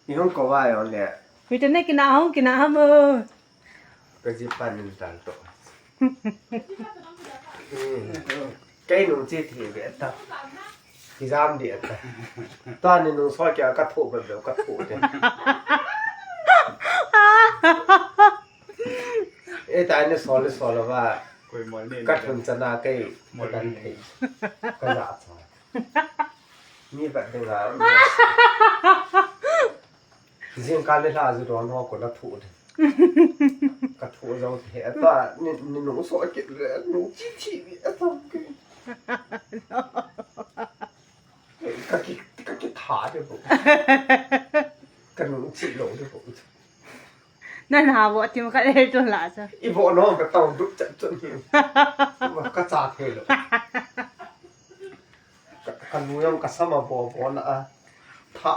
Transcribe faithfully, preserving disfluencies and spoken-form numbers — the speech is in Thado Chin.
Ni hung ko vai on le. Hui te ne kina hung kina ham o. Ka ji pan in tan to. Kei nung chi thi be ta. Ki jam di ta. Ta ni nung so kya ka tho be be ka tho de. E ta ni so le so la ba. Koi mo ni. Ka thun chana kei mo dan thei. Ka ja cha. Mi ba de ga. Jing ka le la ju don ho ko la tho de. Ka tho jo the ta ni ni nung so ke le nung chi chi ni ta ke. Ka ki, ka ki tha de bo. Ka nung chi lo de bo. Na na bo ti ma ka le to la cha. I bo no ka tau du cha cha ni. Ma ka cha the lo. Ka, ka nu yong ka sama bo bo na a. Tha